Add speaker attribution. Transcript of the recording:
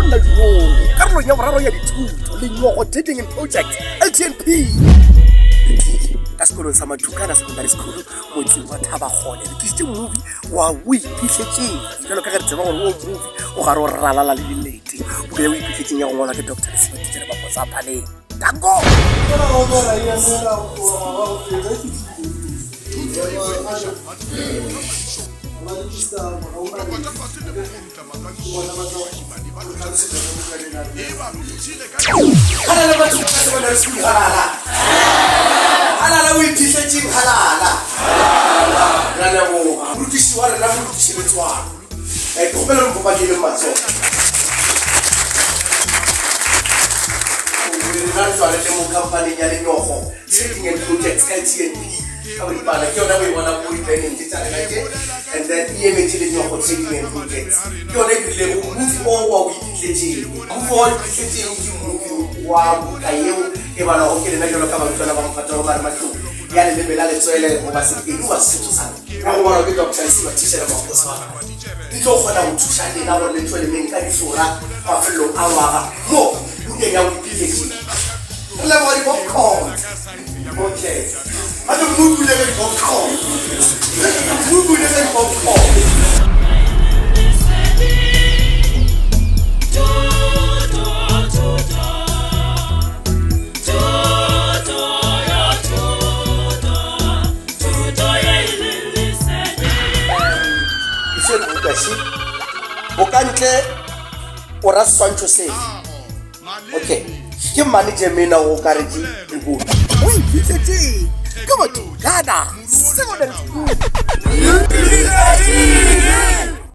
Speaker 1: Monna yoo karolong ya boraro ya dithuto Lenyogo Teaching and Project LTNP ka sekolong sa Mathukana Secondary School motseng wa Thabakgole re tlisitše movie wa o ipihletšeng jalo ka ge re tseba gore o movie o gare o ralala le dilete buka ya o ipihletšeng ya go ngwalwa ke Dr. Lesiba Tichere Maphosa a Phaleng Danko Halala batho ba secondary school halala. Halala o iphihletseng halala. Ra leboga. Morutiši wa rena morutiši Letswalo. Eh, ke kgopela le kopanyeleng matsogo. Rena re tswalele mo companyng ya Lenyogo Trading and Projects LTNP ka boripana ke yona o e bona mo dipeneng tše tša rena tše and then e emetše Lenyogo Trading and Projects ke yona e dirilego movie o wa o iphihletšeng movie wa o iphihletšeng ke movie wa buka yeo e balwago ke lena jalo ka barutwana ba mophato wa marematlou ya leleme la letswele goba Sepedi goba Sesotho sa ya go balwa ke Doctor Lesiba Thishele Maphoso di tlo kgona go thuša lena gore le tšwelemeng ka dihlora mafelelong a ngwaga mo bukeng ya o iphihletšeng re leboga di-popcorn okay a ke mokule ka di-popcorn mokule ka di-popcorn. Ke swere buka še bokantle o ra seswantšho sefe okay ke mmane jemena go karetše lehono o iphitlhetšeng ka batho gana secondary school.